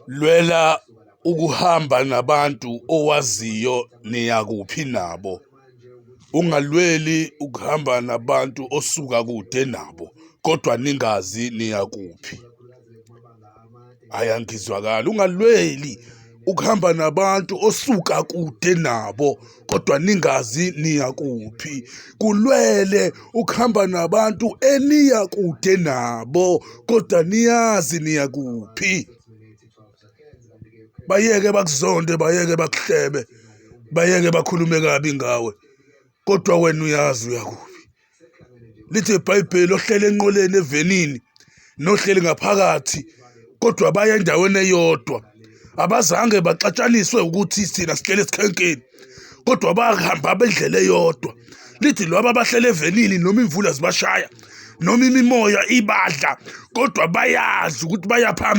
Lwela ukuhamba nabantu owaziyo niyakuphi nabo. Ungalweli ukuhamba nabantu osuka kude nabo kodwa ningazi niyakuphi. Hhayi, angizwakali. Ungalweli ukuhamba nabantu osuka kude nabo kodwa ningazi niya kuphi. Kulwele ukuhamba nabantu eniya kude nabo kodwa niyazi niya kuphi. Bayeke bakuzonde, bayeke bakuhlebe, bayeke bakhulume kabi ngawe, kodwa wena uyazi uyakuphi. Lithi iBhayibheli ohlele enqoleni evenini nohleli ngaphakathi kodwa baya endaweni eyodwa. Abazange baxatshaniswe ukuthi thina sihlele esikhenkeni, kodwa bahamba bendlela eyodwa. Lithi laba abahlele evenini noma imvula zibashaya noma imimoya ibadla, kodwa bayazi ukuthi baya phambili.